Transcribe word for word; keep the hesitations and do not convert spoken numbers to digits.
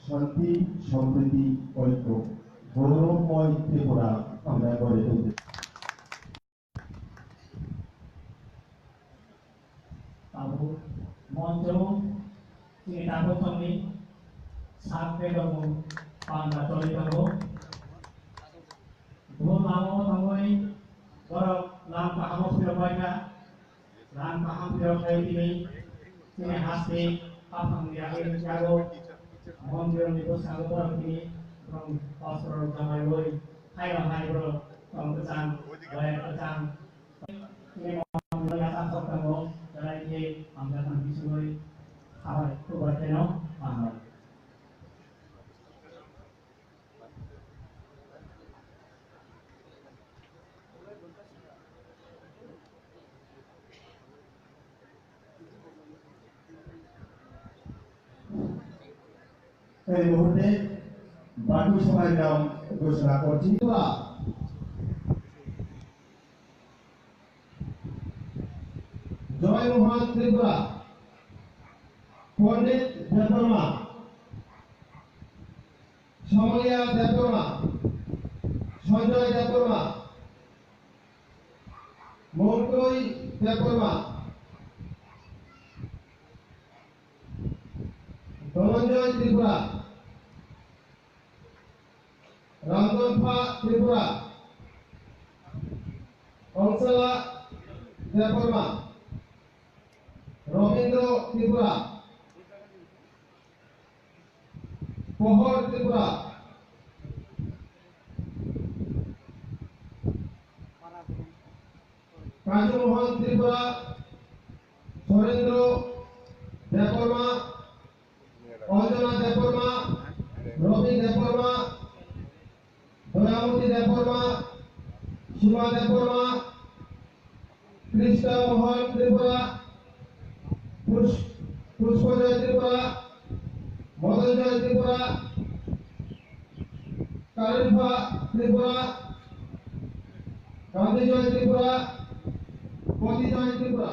Shanti, Samriti, Oikyo, Gaurav Moi Tripura, hambai bore tongdi. Tabuk moncho chini tabuk tongni sak bedongo panda choli tongo. Bo lama o tongwi borok lam kahamo phirok baikha. Lam kaham phirok khai tini, tini haste kaphang ni agwi yago mondirni bwskango borok tini borok pastor rok jamaiwi hai rok hai borok tong kwchang, waya kwchang. Tini mondirni yasak sok tongo, belai khe hamjakmani bisingwi khabai tubai kheno hambai. এই মুহূর্তে বাকি সময়র নাম ঘোষণা করছি। জয়মোহন ত্রিপুরা, পণ্ডিত দেববর্মা, সমলিয়া দেববর্মা, সঞ্জয় দেববর্মা, মৌকুই দেববর্মা, ধনঞ্জয় ত্রিপুরা, রামদনফা ত্রিপুরা, অংশলা দেববর্মা, রবীন্দ্র ত্রিপুরা, পহর ত্রিপুরা, কাজুমোহন ত্রিপুরা, সুরেন্দ্র দেববর্মা, অঞ্জনা দেববর্মা, রবি দেববর্মা, দয়ামতি দেববর্মা, সীমা দেববর্মা, কৃষ্ণ মোহন ত্রিপুরা, পুষ-, পুষ্পজয় ত্রিপুরা, মদনজয় ত্রিপুরা, কারুপা ত্রিপুরা, গান্ধীজয় ত্রিপুরা, পতিজয় ত্রিপুরা।